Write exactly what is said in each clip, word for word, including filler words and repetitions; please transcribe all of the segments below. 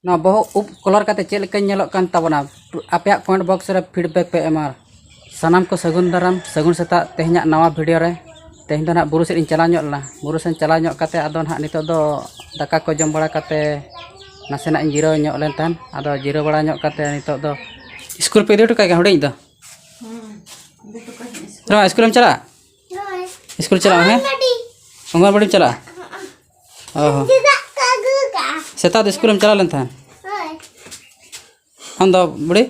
ᱱᱚᱣᱟ ᱵᱚᱦᱚᱜ ᱩᱵ ᱠᱟᱞᱟᱨ ᱠᱟᱛᱮ ᱪᱮᱫ ᱞᱮᱠᱟᱧ ᱧᱮᱞᱚᱜ ᱠᱟᱱ ᱛᱟᱵᱚᱱᱟ? ᱟᱯᱮᱭᱟᱜ ᱠᱚᱢᱮᱱᱴ ᱵᱚᱠᱥ ᱨᱮ ᱯᱷᱤᱰᱵᱮᱠ ᱯᱮ ᱮᱢᱟ᱾ ᱥᱟᱱᱟᱢ ᱠᱚ ᱥᱟᱹᱜᱩᱱ ᱫᱟᱨᱟᱢ, ᱥᱟᱹᱜᱩᱱ ᱥᱮᱛᱟᱜ᱾ ᱛᱮᱦᱮᱧᱟᱜ ᱱᱟᱣᱟ ᱵᱷᱤᱰᱤᱭᱳ ᱨᱮ, ᱛᱮᱦᱮᱧ ᱫᱚ ᱱᱟᱦᱟᱜ ᱵᱩᱨᱩ ᱥᱮᱫ ᱤᱧ ᱪᱟᱞᱟᱣ ᱧᱚᱜ ᱞᱮᱱᱟ᱾ ᱵᱩᱨᱩ ᱥᱮᱫ ᱪᱟᱞᱟᱣ ᱧᱚᱜ ᱠᱟᱛᱮ ᱟᱫᱚ ᱱᱟᱦᱟᱜ ᱱᱤᱛᱚᱜ ᱫᱚ ᱫᱟᱠᱟ ᱠᱚ ᱡᱚᱢ ᱵᱟᱲᱟ ᱠᱟᱛᱮ ᱱᱟᱥᱮᱱᱟᱜ ᱤᱧ ᱡᱤᱨᱟᱹᱣ ᱧᱚᱜ ᱞᱮᱱ ᱛᱟᱦᱮᱱ᱾ ᱟᱫᱚ ᱡᱤᱨᱟᱹᱣ ᱵᱟᱲᱟ ᱧᱚᱜ ᱠᱟᱛᱮ ᱱᱤᱛᱚᱜ ᱫᱚ ᱥᱠᱩᱞ ᱯᱮ ᱤᱫᱤ ᱦᱚᱴᱚ ᱠᱟᱭ ᱠᱟᱱᱟ ᱦᱩᱰᱤᱧ ᱫᱚ? ᱦᱮᱸ, ᱤᱫᱤ ᱦᱚᱴᱚ ᱠᱟᱭ ᱦᱩᱭᱩᱜᱼᱟ ᱥᱠᱩᱞ᱾ ᱱᱚᱣᱟ ᱥᱠᱩᱞᱮᱢ ᱪᱟᱞᱟᱜᱼᱟ? ᱦᱳᱭ᱾ ᱥᱠᱩᱞ ᱪᱟᱞᱟᱜ ᱢᱮ, ᱦᱮᱸ? ᱚᱝᱜᱚᱱᱵᱟᱲᱤ᱾ ᱚᱝᱜᱚᱱᱵᱟᱲᱤᱢ ᱪᱟᱞᱟᱜᱼᱟ? ᱦᱚᱸ᱾ ᱚ ᱦᱚᱸ᱾ ᱪᱮᱫᱟᱜ ᱠᱚ ᱟᱹᱜᱩ ᱠᱟᱜᱼᱟ? ᱥᱮᱛᱟᱜ ᱫᱚ ᱥᱠᱩᱞᱮᱢ ᱪᱟᱞᱟᱣ ᱞᱮᱱ ᱛᱟᱦᱮᱸᱫ? ᱦᱳᱭ᱾ ᱟᱢ ᱫᱚ ᱵᱩᱲᱤ?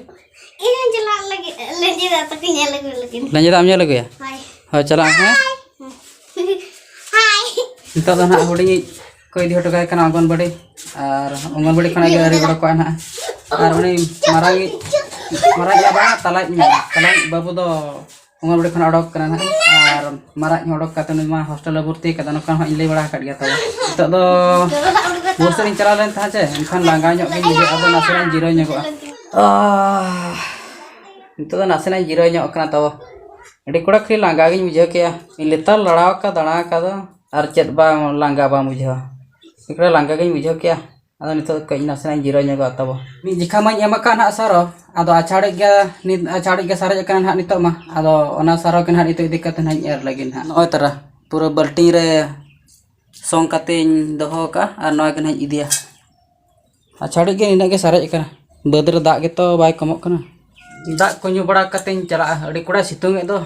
ᱤᱧ ᱦᱚᱸᱧ ᱪᱟᱞᱟᱜ ᱞᱟᱹᱜᱤᱫ, ᱞᱮᱸᱡᱮᱫ ᱫᱟᱜ ᱛᱟᱠᱚᱧ ᱧᱮᱞ ᱟᱹᱜᱩ ᱞᱟᱹᱜᱤᱫ᱾ ᱞᱮᱸᱡᱮᱫ ᱫᱟᱜ ᱮᱢ ᱧᱮᱞ ᱟᱹᱜᱩᱭᱟ? ᱦᱳᱭ᱾ ᱦᱳᱭ, ᱪᱟᱞᱟᱜ ᱢᱮ, ᱦᱮᱸ? ᱦᱳᱭ᱾ ᱱᱤᱛᱚᱜ ᱫᱚ ᱱᱟᱦᱟᱜ ᱦᱩᱰᱤᱧᱤᱡ ᱠᱚ ᱤᱫᱤ ᱦᱚᱴᱚ ᱠᱟᱭ ᱠᱟᱱᱟ ᱚᱝᱜᱚᱱᱵᱟᱲᱤ, ᱟᱨ ᱚᱝᱜᱚᱱᱵᱟᱲᱤ ᱠᱷᱚᱱᱟᱜ ᱜᱮ ᱟᱹᱣᱨᱤ ᱚᱰᱚᱠᱚᱜᱼᱟ ᱱᱟᱦᱟᱜ᱾ ᱟᱨ ᱩᱱᱤ ᱢᱟᱨᱟᱝᱤᱡ, ᱢᱟᱨᱟᱝᱤᱡ ᱫᱚ ᱵᱟᱝ, ᱛᱟᱞᱟᱭᱤᱡ ᱢᱮᱱᱟᱭᱟ, ᱛᱟᱞᱟᱭᱤᱡ ᱵᱟᱹᱵᱩ ᱫᱚ ᱚᱝᱜᱚᱱᱵᱟᱲᱤ ᱠᱷᱚᱱᱟᱜ ᱚᱰᱚᱠ ᱠᱟᱱᱟ ᱱᱟᱦᱟᱜ, ᱟᱨ ᱢᱟᱨᱟᱝᱤᱡ ᱦᱚᱸ ᱚᱰᱚᱠ ᱠᱟᱛᱮ ᱩᱱᱤ ᱢᱟ ᱦᱳᱥᱴᱮᱞ ᱨᱮ ᱵᱷᱚᱨᱛᱤ ᱠᱟᱫᱟ, ᱱᱚᱝᱠᱟ ᱦᱚᱸ ᱤᱧ ᱞᱟᱹᱭ ᱵᱟᱲᱟ ᱟᱠᱟᱫ ᱜᱮᱭᱟ᱾ ᱛᱚᱵᱮ ᱱᱤᱛᱚᱜ ᱫᱚ ᱵᱩᱨᱩ ᱥᱮᱫ ᱤᱧ ᱪᱟᱞᱟᱣ ᱞᱮᱱ ᱛᱟᱦᱮᱸᱫ ᱪᱮ, ᱮᱱᱠᱷᱟᱱ ᱞᱟᱸᱜᱟ ᱧᱚᱜ ᱜᱤᱧ ᱵᱩᱡᱷᱟᱹᱣᱟ, ᱟᱫᱚ ᱱᱟᱥᱮᱱᱟᱜ ᱤᱧ ᱡᱤᱨᱟᱹᱣ ᱧᱚᱜᱚᱜᱼᱟ᱾ ᱟᱦ, ᱱᱤᱛᱚᱜ ᱫᱚ ᱱᱟᱥᱮᱱᱟᱜ ᱤᱧ ᱡᱤᱨᱟᱹᱣ ᱧᱚᱜ ᱠᱟᱱᱟ᱾ ᱛᱚ ᱟᱹᱰᱤ ᱠᱚᱲᱟ ᱠᱷᱟᱹᱞᱤ ᱞᱟᱸᱜᱟ ᱜᱤᱧ ᱵᱩᱡᱷᱟᱹᱣ ᱠᱮᱜᱼᱟ᱾ ᱤᱧ ᱞᱮᱛᱟᱲ ᱞᱟᱲᱟᱣ ᱟᱠᱟᱫ, ᱫᱟᱬᱟ ᱟᱠᱟᱫ ᱫᱚ, ᱟᱨ ᱪᱮᱫ ᱵᱟᱝ ᱞᱟᱸᱜᱟ ᱵᱟᱢ ᱵᱩᱡᱷᱟᱹᱣᱟ? ᱮᱠᱵᱟᱨᱮ ᱞᱟᱸᱜᱟ ᱜᱤᱧ ᱵᱩᱡᱷᱟᱹᱣ ᱠᱮᱜᱼᱟ᱾ ᱟᱫᱚ ᱱᱤᱛᱚᱜ ᱫᱚ ᱠᱟᱹᱡ ᱱᱟᱥᱮᱱᱟᱜ ᱤᱧ ᱡᱤᱨᱟᱹᱣ ᱧᱚᱜᱚᱜᱼᱟ ᱛᱟᱵᱚ᱾ ᱢᱤᱫ ᱡᱮᱠᱷᱟ ᱢᱟᱧ ᱮᱢ ᱟᱠᱟᱫ ᱱᱟᱦᱟᱜ ᱥᱟᱨᱚ, ᱟᱫᱚ ᱟᱪᱷᱟᱲᱤᱡ ᱜᱮ, ᱱᱤᱛ ᱟᱪᱷᱟᱲᱤᱡ ᱜᱮ ᱥᱟᱨᱮᱡ ᱟᱠᱟᱱᱟ ᱱᱟᱦᱟᱜ ᱱᱤᱛᱚᱜ ᱢᱟ᱾ ᱟᱫᱚ ᱚᱱᱟ ᱥᱟᱨᱚ ᱜᱮ ᱱᱟᱦᱟᱜ ᱱᱤᱛᱚᱜ ᱤᱫᱤ ᱠᱟᱛᱮ ᱱᱟᱦᱟᱜ ᱤᱧ ᱮᱨ ᱞᱟᱹᱜᱤᱫ ᱱᱟᱦᱟᱜ᱾ ᱱᱚᱜᱼᱚᱭ ᱛᱟᱨᱟ ᱯᱩᱨᱟᱹ ᱵᱟᱹᱞᱴᱤᱱ ᱨᱮ ᱥᱚᱝ ᱠᱟᱛᱮᱧ ᱫᱚᱦᱚ ᱟᱠᱟᱫᱼᱟ, ᱟᱨ ᱱᱚᱣᱟ ᱜᱮ ᱱᱟᱦᱟᱜ ᱤᱧ ᱤᱫᱤᱭᱟ᱾ ᱟᱪᱷᱟᱲᱤᱡ ᱜᱮ ᱱᱤᱱᱟᱹᱜ ᱜᱮ ᱥᱟᱨᱮᱡ ᱟᱠᱟᱱᱟ᱾ ᱵᱟᱹᱫᱽ ᱨᱮ ᱫᱟᱜ ᱜᱮᱛᱚ ᱵᱟᱭ ᱠᱚᱢᱚᱜ ᱠᱟᱱᱟ᱾ ᱫᱟᱜ ᱠᱚ ᱧᱩ ᱵᱟᱲᱟ ᱠᱟᱛᱮᱧ ᱪᱟᱞᱟᱜᱼᱟ᱾ ᱟᱹᱰᱤ ᱠᱚᱲᱟᱭ ᱥᱤᱛᱩᱝ ᱮᱫ ᱫᱚ᱾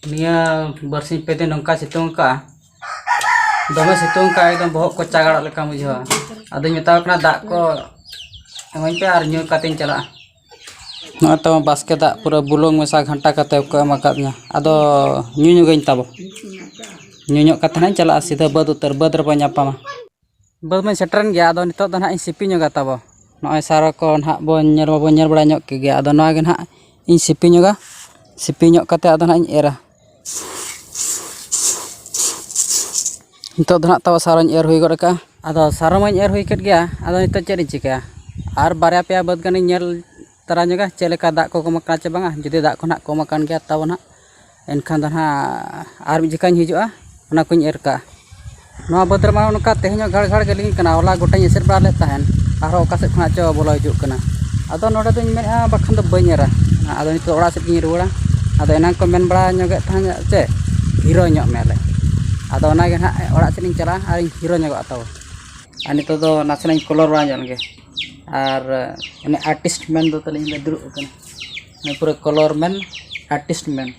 ᱱᱤᱭᱟᱹ ᱵᱟᱨᱥᱤᱧ ᱯᱮ ᱫᱤᱱ ᱱᱚᱝᱠᱟ ᱥᱤᱛᱩᱝ ᱟᱠᱟᱫᱼᱟ, ᱫᱚᱢᱮ ᱥᱤᱛᱩᱝ ᱟᱠᱟᱫᱼᱟ, ᱮᱠᱫᱚᱢ ᱵᱚᱦᱚᱜ ᱠᱚ ᱪᱟᱜᱟᱲᱚᱜ ᱞᱮᱠᱟ ᱵᱩᱡᱷᱟᱹᱣᱟ᱾ ᱟᱫᱚᱧ ᱢᱮᱛᱟᱣ ᱠᱟᱱᱟ, ᱫᱟᱜ ᱠᱚ ᱮᱢᱟᱹᱧ ᱯᱮ ᱟᱨ ᱧᱩ ᱠᱟᱛᱮᱧ ᱪᱟᱞᱟᱜᱼᱟ᱾ ᱱᱚᱜᱼᱚᱭ ᱛᱟᱵᱚᱱ ᱵᱟᱥᱠᱮ ᱫᱟᱜ ᱯᱩᱨᱟᱹ ᱵᱩᱞᱩᱝ ᱢᱮᱥᱟ ᱜᱷᱟᱱᱴᱟ ᱠᱟᱛᱮ ᱠᱚ ᱮᱢ ᱟᱠᱟᱫᱤᱧᱟ᱾ ᱟᱫᱚ ᱧᱩ ᱧᱚᱜᱟᱹᱧ ᱛᱟᱵᱚ᱾ ᱧᱩ ᱧᱚᱜ ᱠᱟᱛᱮ ᱱᱟᱜ ᱤᱧ ᱪᱟᱞᱟᱜᱼᱟ ᱥᱤᱫᱷᱟᱹ ᱵᱟᱹᱫᱽ ᱩᱛᱟᱹᱨ, ᱵᱟᱹᱫᱽ ᱨᱮᱵᱚᱱ ᱧᱟᱯᱟᱢᱟ᱾ ᱵᱟᱹᱫᱽ ᱢᱟᱧ ᱥᱮᱴᱮᱨᱮᱱ ᱜᱮᱭᱟ, ᱟᱫᱚ ᱱᱤᱛᱚᱜ ᱫᱚ ᱱᱟᱦᱟᱜ ᱤᱧ ᱥᱤᱯᱤ ᱧᱚᱜᱟ ᱛᱟᱵᱚ᱾ ᱱᱚᱜᱼᱚᱭ ᱥᱟᱨᱚ ᱠᱚ ᱱᱟᱦᱟᱜ ᱵᱚᱱ ᱧᱮᱞ ᱢᱟᱵᱚᱱ ᱧᱮᱞ ᱵᱟᱲᱟ ᱧᱚᱜ ᱠᱮᱫ ᱜᱮᱭᱟ, ᱟᱫᱚ ᱱᱚᱣᱟ ᱜᱮ ᱱᱟᱦᱟᱜ ᱤᱧ ᱥᱤᱯᱤ ᱧᱚᱜᱟ᱾ ᱥᱤᱯᱤ ᱧᱚᱜ ᱠᱟᱛᱮ ᱟᱫᱚ ᱱᱟᱦᱟᱜ ᱤᱧ ᱮᱨᱟ᱾ ᱱᱤᱛᱚᱜ ᱫᱚ ᱱᱟᱦᱟᱜ ᱛᱟᱵᱚ ᱥᱟᱨᱚᱧ ᱮᱨ ᱦᱩᱭ ᱜᱚᱫ ᱠᱟᱜᱼᱟ᱾ ᱟᱫᱚ ᱥᱟᱨᱚ ᱢᱟᱧ ᱮᱨ ᱦᱩᱭ ᱠᱮᱫ ᱜᱮᱭᱟ, ᱟᱫᱚ ᱱᱤᱛᱚᱜ ᱪᱮᱫ ᱤᱧ ᱪᱤᱠᱟᱹᱭᱟ? ᱟᱨ ᱵᱟᱨᱭᱟ ᱯᱮᱭᱟ ᱵᱟᱹᱫᱽ ᱜᱟᱱᱤᱧ ᱧᱮᱞ ᱛᱟᱨᱟ ᱧᱚᱜᱟ, ᱪᱮᱫ ᱞᱮᱠᱟ ᱫᱟᱜ ᱠᱚ ᱠᱚᱢ ᱟᱠᱟᱱᱟ ᱪᱮ ᱵᱟᱝᱟ᱾ ᱡᱩᱫᱤ ᱫᱟᱜ ᱠᱚ ᱱᱟᱦᱟᱜ ᱠᱚᱢ ᱟᱠᱟᱱ ᱜᱮᱭᱟ ᱛᱟᱵᱚ ᱱᱟᱦᱟᱜ, ᱮᱱᱠᱷᱟᱱ ᱫᱚ ᱱᱟᱦᱟᱜ ᱟᱨ ᱢᱤᱫ ᱡᱚᱠᱷᱟᱧ ᱦᱤᱡᱩᱜᱼᱟ, ᱚᱱᱟ ᱠᱚᱧ ᱮᱨ ᱠᱟᱜᱼᱟ᱾ ᱱᱚᱣᱟ ᱵᱟᱹᱫᱽ ᱨᱮᱢᱟ ᱱᱚᱝᱠᱟ ᱛᱮᱦᱮᱧ ᱦᱚᱸ ᱜᱷᱟᱲ ᱜᱷᱟᱲ ᱜᱮ ᱞᱤᱸᱜᱤ ᱠᱟᱱᱟ, ᱦᱚᱞᱟ ᱜᱚᱴᱟᱧ ᱮᱥᱮᱫ ᱵᱟᱲᱟ ᱞᱮᱫ ᱛᱟᱦᱮᱱ᱾ ᱟᱨᱦᱚᱸ ᱚᱠᱟ ᱥᱮᱫ ᱠᱷᱚᱱᱟᱜ ᱪᱚ ᱵᱚᱞᱚ ᱦᱤᱡᱩᱜ ᱠᱟᱱᱟ᱾ ᱟᱫᱚ ᱱᱚᱰᱮ ᱫᱚᱧ ᱢᱮᱱᱮᱫᱼᱟ, ᱵᱟᱠᱷᱟᱱ ᱫᱚ ᱵᱟᱹᱧ ᱮᱨᱟ᱾ ᱟᱫᱚ ᱱᱤᱛᱚᱜ ᱚᱲᱟᱜ ᱥᱮᱫ ᱜᱤᱧ ᱨᱩᱣᱟᱹᱲᱟ᱾ ᱟᱫᱚ ᱮᱱᱟᱝ ᱠᱚ ᱢᱮᱱ ᱵᱟᱲᱟ ᱧᱚᱜᱮᱫ ᱛᱟᱦᱮᱸᱫ ᱪᱮ, ᱦᱤᱨᱳ ᱧᱚᱜ ᱢᱮ ᱟᱞᱮ᱾ ᱟᱫᱚ ᱚᱱᱟᱜᱮ ᱱᱟᱦᱟᱜ ᱚᱲᱟᱜ ᱥᱮᱫ ᱤᱧ ᱪᱟᱞᱟᱜᱼᱟ ᱟᱨᱤᱧ ᱦᱤᱨᱳ ᱧᱚᱜᱚᱜᱼᱟ ᱛᱟᱵᱚ᱾ ᱟᱨ ᱱᱤᱛᱚᱜ ᱫᱚ ᱱᱟᱥᱮᱱᱟᱜ ᱤᱧ ᱠᱚᱞᱚᱨ ᱵᱟᱲᱟ ᱧᱚᱜ ᱞᱮᱱᱜᱮ᱾ ᱟᱨ ᱩᱱᱤ ᱟᱨᱴᱤᱥᱴ ᱢᱮᱱ ᱫᱚ ᱛᱟᱹᱞᱤᱧ ᱫᱚ ᱫᱩᱲᱩᱵ ᱟᱠᱟᱱᱟ᱾ ᱩᱱᱤ ᱯᱩᱨᱟᱹ ᱠᱚᱞᱚᱨ ᱢᱮᱱ, ᱟᱨᱴᱤᱥᱴ ᱢᱮᱱ᱾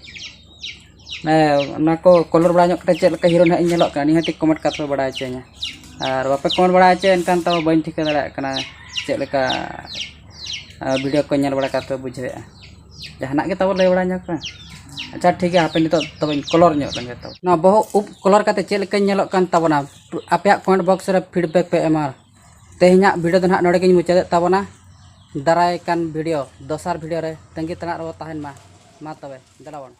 ᱦᱮᱸ, ᱚᱱᱟ ᱠᱚ ᱠᱚᱞᱚᱨ ᱵᱟᱲᱟ ᱧᱚᱜ ᱠᱟᱛᱮ ᱪᱮᱫ ᱞᱮᱠᱟ ᱦᱤᱨᱳ ᱱᱟᱦᱟᱜ ᱤᱧ ᱧᱮᱞᱚᱜ ᱠᱟᱱᱟ, ᱱᱤᱦᱟᱹᱛ ᱠᱚᱢᱮᱱᱴ ᱠᱟᱛᱮ ᱯᱮ ᱵᱟᱲᱟᱭ ᱦᱚᱪᱚᱧᱟ᱾ ᱟᱨ ᱵᱟᱯᱮ ᱠᱚᱢᱮᱱᱴ ᱵᱟᱲᱟ ᱦᱚᱪᱚᱭᱟ, ᱮᱱᱠᱷᱟᱱ ᱛᱟᱣ ᱵᱟᱹᱧ ᱴᱷᱤᱠᱟᱹ ᱫᱟᱲᱮᱭᱟᱜ ᱠᱟᱱᱟ ᱪᱮᱫ ᱞᱮᱠᱟ, ᱟ, ᱵᱷᱤᱰᱤᱭᱳ ᱠᱚ ᱧᱮᱞ ᱵᱟᱲᱟ ᱠᱟᱛᱮ ᱵᱩᱡᱷᱟᱹᱣᱮᱫᱼᱟ᱾ ᱡᱟᱦᱟᱱᱟᱜ ᱜᱮ ᱛᱟᱵᱚ ᱞᱟᱹᱭ ᱵᱟᱲᱟ ᱧᱚᱜ ᱯᱮ᱾ ᱟᱪᱪᱷᱟ, ᱴᱷᱤᱠ ᱜᱮᱭᱟ, ᱦᱟᱯᱮ ᱱᱤᱛᱚᱜ ᱛᱚᱵᱮᱧ ᱠᱚᱞᱚᱨ ᱧᱚᱜ ᱞᱮᱱᱜᱮ ᱛᱚ᱾ ᱱᱚᱣᱟ ᱵᱚᱦᱚᱜ ᱩᱵ ᱠᱚᱞᱚᱨ ᱠᱟᱛᱮ ᱪᱮᱫ ᱞᱮᱠᱟᱧ ᱧᱮᱞᱚᱜ ᱠᱟᱱ ᱛᱟᱵᱚᱱᱟ, ᱟᱯᱮᱭᱟᱜ ᱠᱚᱢᱮᱱᱴ ᱵᱚᱠᱥ ᱨᱮ ᱯᱷᱤᱰᱵᱮᱠ ᱯᱮ ᱮᱢᱟ᱾ ᱛᱮᱦᱮᱧᱟᱜ ᱵᱷᱤᱰᱤᱭᱳ ᱫᱚ ᱱᱟᱦᱟᱜ ᱱᱚᱰᱮ ᱜᱤᱧ ᱢᱩᱪᱟᱹᱫᱮᱫ ᱛᱟᱵᱚᱱᱟ᱾ ᱫᱟᱨᱟᱭ ᱠᱟᱱ ᱵᱷᱤᱰᱤᱭᱳ, ᱫᱚᱥᱟᱨ ᱵᱷᱤᱰᱤᱭᱳ ᱨᱮ ᱛᱟᱺᱜᱤ ᱛᱟᱲᱟᱜ ᱨᱮᱵᱚ ᱛᱟᱦᱮᱱ ᱢᱟ᱾ ᱢᱟ ᱛᱚᱵᱮ, ᱫᱮᱞᱟ ᱵᱚᱱ᱾